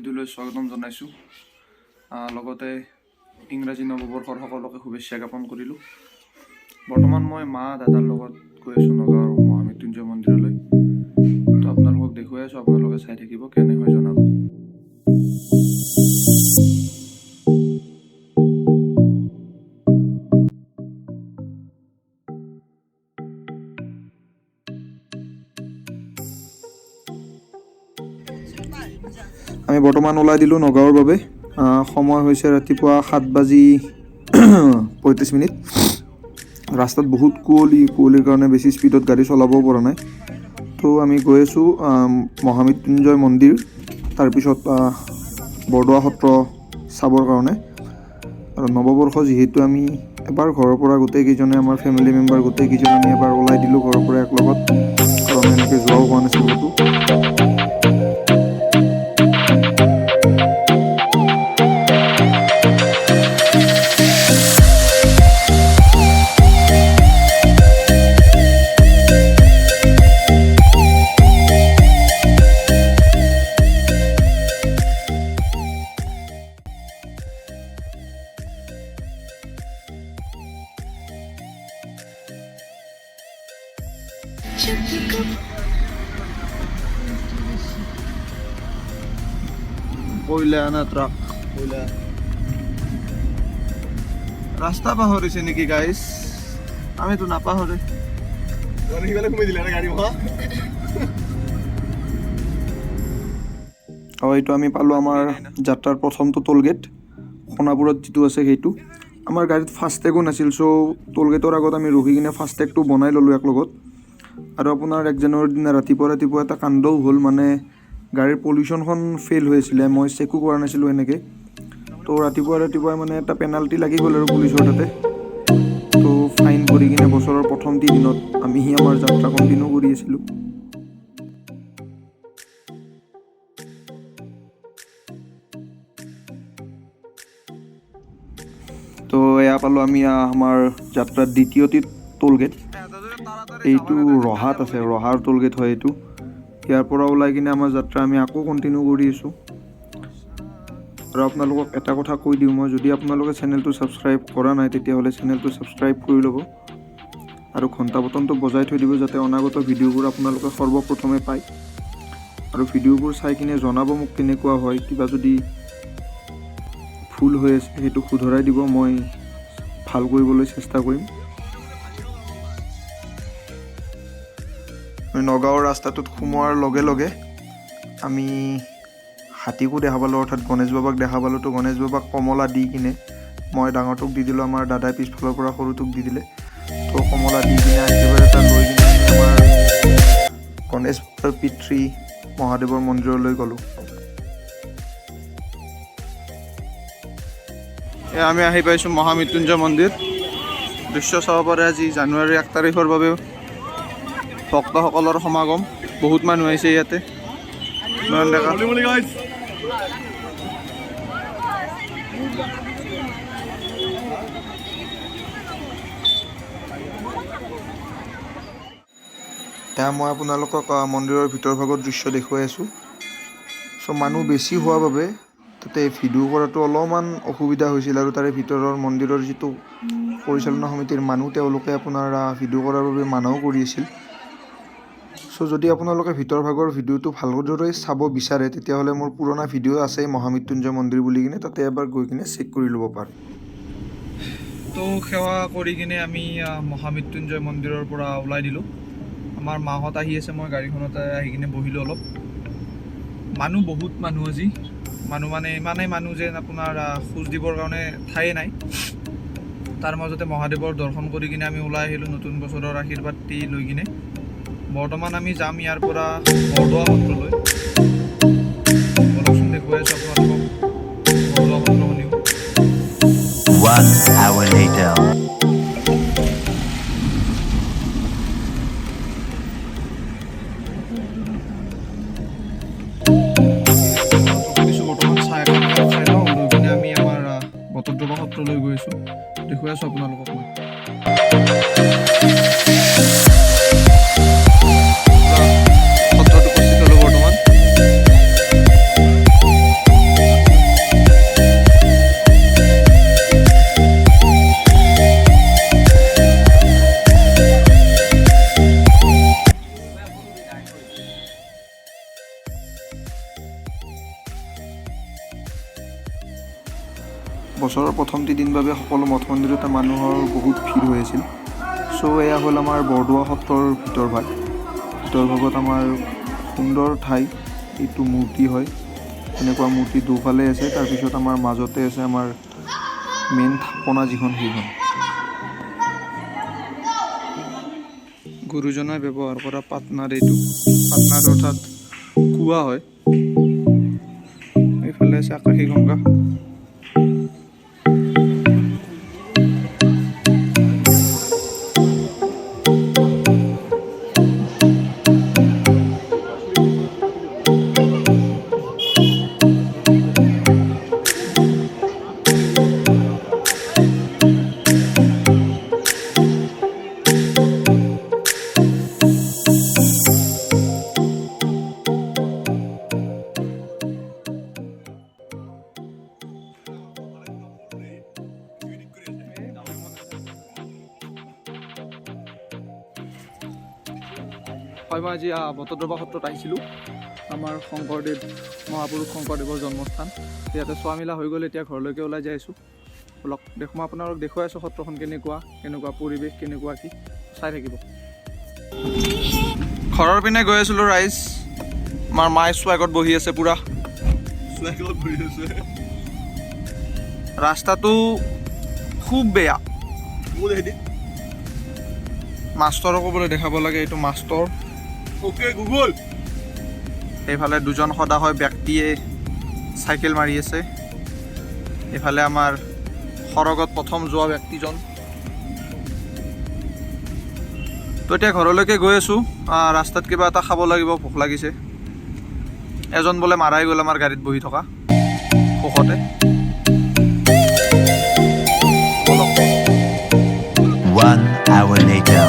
ভিডিঅ'লৈ স্বাগতম জনাইছোঁ। লগতে ইংৰাজী নৱবৰ্ষৰ সকলোকে শুভেচ্ছা জ্ঞাপন কৰিলোঁ। বৰ্তমান মই মা দাদাৰ লগত গৈ আছোঁ নগাঁৱৰ মহামৃত্যুঞ্জয় মন্দিৰলৈ। তো আপোনালোকক দেখুৱাই আছোঁ, আপোনালোকে চাই থাকিব, কেনে হয় জনাব। আমি বৰ্তমান ওলাই দিলোঁ নগাঁৱৰ বাবে। সময় হৈছে ৰাতিপুৱা 7:35। ৰাস্তাত বহুত কুঁৱলী, কুঁৱলীৰ কাৰণে বেছি স্পীডত গাড়ী চলাবও পৰা নাই। তো আমি গৈ আছোঁ মহামৃত্যুঞ্জয় মন্দিৰ, তাৰপিছত বৰদোৱা সত্ৰ চাবৰ কাৰণে। আৰু নৱবৰ্ষ যিহেতু আমি এবাৰ ঘৰৰ পৰা গোটেইকেইজনে, আমাৰ ফেমিলি মেম্বাৰ গোটেইকেইজন আমি এবাৰ ওলাই দিলোঁ ঘৰৰ পৰা একলগত, কাৰণ এনেকৈ যোৱাও হোৱা নাছিল ক'তো। কয়লা আনা ট্ৰাক, কয়লা ৰাস্তা পাহৰিছে নেকি গাইছ? আমিতো নাপাহৰে। আৰু এইটো আমি পালোঁ আমাৰ যাত্ৰাৰ প্ৰথমটো টোলগেট, সোণাপুৰত যিটো আছে সেইটো। আমাৰ গাড়ীত ফাষ্টেগো নাছিল, চ' টোলগেটৰ আগত আমি ৰখি কিনে ফাষ্টেগটো বনাই ল'লোঁ একলগত। আৰু আপোনাৰ 1 জানুৱাৰীৰ দিনা ৰাতিপুৱা ৰাতিপুৱা এটা কাণ্ডও হ'ল, মানে গাড়ীৰ পলিউশ্যনখন ফেইল হৈ আছিলে, মই চেকো কৰা নাছিলোঁ এনেকৈ। তো ৰাতিপুৱা ৰাতিপুৱাই মানে এটা পেনাল্টি লাগি গ'ল আৰু পুলিচৰ তাতে। তো ফাইন ভৰি কিনে বছৰৰ প্ৰথমটি দিনত আমি আমাৰ যাত্ৰা কণ্টিনিউ কৰি আছিলোঁ। তো এয়া পালোঁ আমি আমাৰ যাত্ৰাৰ দ্বিতীয়টি টোলগেট। এইটো ৰহাত আছে, ৰহাৰ টোলগেট হয় এইটো। ইয়াৰ পৰা ওলাই কিনে আমাৰ যাত্ৰা আমি আকৌ কণ্টিনিউ কৰি আছোঁ। আৰু আপোনালোকক এটা কথা কৈ দিওঁ মই, যদি আপোনালোকে চেনেলটো ছাবস্ক্ৰাইব কৰা নাই তেতিয়াহ'লে চেনেলটো ছাবস্ক্ৰাইব কৰি ল'ব আৰু ঘণ্টা বটনটো বজাই থৈ দিব, যাতে অনাগত ভিডিঅ'বোৰ আপোনালোকে সৰ্বপ্ৰথমে পায়। আৰু ভিডিঅ'বোৰ চাই কিনে জনাব মোক কেনেকুৱা হয়, কিবা যদি ভুল হৈ আছে সেইটো শুধৰাই দিব, মই ভাল কৰিবলৈ চেষ্টা কৰিম। নগাঁৱৰ ৰাস্তাটোত সোমোৱাৰ লগে লগে আমি হাতীকো দেখা পালোঁ, অৰ্থাৎ গণেশ বাবাক দেখা পালোঁ। তো গণেশ বাবাক কমলা দি কিনে মই ডাঙৰটোক দি দিলোঁ, আমাৰ দাদাই পিছফালৰ পৰা সৰুটোক দি দিলে। তো কমলা দি কিনে আশীৰ্বাদ এটা লৈ কিনে আমি আমাৰ গণেশ বাবাৰ পিতৃ মহাদেৱৰ মন্দিৰলৈ গ'লোঁ। আমি আহি পাইছোঁ মহামৃত্যুঞ্জয় মন্দিৰ। দৃশ্য চাব পাৰে আজি জানুৱাৰীৰ 1 তাৰিখৰ বাবে ভক্তসকলৰ সমাগম, বহুত মানুহ আহিছে ইয়াতে। নয়ন ডেকা। এয়া মই আপোনালোকক মন্দিৰৰ ভিতৰ ভাগৰ দৃশ্য দেখুৱাই আছোঁ। চ' মানুহ বেছি হোৱাৰ বাবে তাতে ভিডিঅ' কৰাটো অলপমান অসুবিধা হৈছিল। আৰু তাৰে ভিতৰৰ মন্দিৰৰ যিটো পৰিচালনা সমিতিৰ মানুহ, তেওঁলোকে আপোনাৰ ভিডিঅ' কৰাৰ বাবে মানাও কৰি আছিল। চ' যদি আপোনালোকে ভিতৰ ভাগৰ ভিডিঅ'টো ভালদৰে চাব বিচাৰে তেতিয়াহ'লে মোৰ পুৰণা ভিডিঅ' আছে মহামৃত্যুঞ্জয় মন্দিৰ বুলি কিনে, তাতে এবাৰ গৈ কিনে চেক কৰি ল'ব পাৰে। তো সেৱা কৰি কিনে আমি মহামৃত্যুঞ্জয় মন্দিৰৰ পৰা ওলাই দিলোঁ। আমাৰ মাহঁত আহি আছে, মই গাড়ীখনতে আহি কিনে বহিলোঁ অলপ। মানুহ বহুত মানুহ আজি, মানুহ মানে ইমানেই মানুহ যেন আপোনাৰ খোজ দিবৰ কাৰণে ঠায়ে নাই। তাৰ মাজতে মহাদেৱৰ দৰ্শন কৰি কিনে আমি ওলাই আহিলোঁ নতুন বছৰৰ আশীৰ্বাদটি লৈ কিনে। বৰ্তমান আমি যাম ইয়াৰ পৰা বৰদোৱা সত্ৰলৈ। বলকচোন দেখুৱাই আছোঁ আপোনালোকক বৰদোৱা সত্ৰখনিও। 1 hour later. দিছোঁ বৰ্তমান চাহ একাপ খাই লওঁ, লৈ কিনে আমি আমাৰ বটদ্ৰৱা সত্ৰলৈ গৈ আছোঁ। দেখুৱাই আছোঁ আপোনালোকক মই। সত্ৰত উপস্থিত হ'লোঁ বৰ্তমান। সত্ৰৰ প্ৰথমটি দিন বাবে সকলো মঠ মন্দিৰতে মানুহৰ বহুত ভিৰ হৈ আছিল। চ' এয়া হ'ল আমাৰ বৰদোৱা সত্ৰৰ ভিতৰ ভাগ। ভিতৰ ভাগত আমাৰ সুন্দৰ ঠাই। এইটো মূৰ্তি হয়, এনেকুৱা মূৰ্তি দুফালে আছে। তাৰপিছত আমাৰ মাজতে আছে আমাৰ মেইন থাপনা যিখন, সেইখন গুৰুজনাই ব্যৱহাৰ কৰা পাটনাৰ। এইটো পাটনাৰ অৰ্থাৎ কুঁৱা হয়। এইফালে আছে আকাশী গংগা। হয়, মই আজি বটদ্ৰৱা সত্ৰত আহিছিলোঁ, আমাৰ শংকৰদেৱ, মহাপুৰুষ শংকৰদেৱৰ জন্মস্থান। ইয়াতে চোৱা মেলা হৈ গ'ল, এতিয়া ঘৰলৈকে ওলাই যাই আছোঁ। অলপ মই আপোনালোক দেখুৱাই আছোঁ সত্ৰখন কেনেকুৱা কেনেকুৱা, পৰিৱেশ কেনেকুৱা কি, চাই থাকিব। ঘৰৰ পিনে গৈ আছিলোঁ ৰাইজ। আমাৰ মায়ে চুৱাগত বহি আছে পূৰা। বহি আছে। ৰাস্তাটো খুব বেয়া। মাষ্টৰকো বোলে দেখাব লাগে। এইটো মাষ্টৰ। Okay Google. এইফালে দুজন সদাশয় ব্যক্তিয়ে চাইকেল মাৰি আছে। এইফালে আমাৰ সৰগত প্ৰথম যোৱা ব্যক্তিজন। তো এতিয়া ঘৰলৈকে গৈ আছোঁ। ৰাস্তাত কিবা এটা খাব লাগিব, ভোক লাগিছে। এজন বোলে মাৰাই গ'ল আমাৰ গাড়ীত বহি থকা ভোকতে। ব'লক। 1 hour later.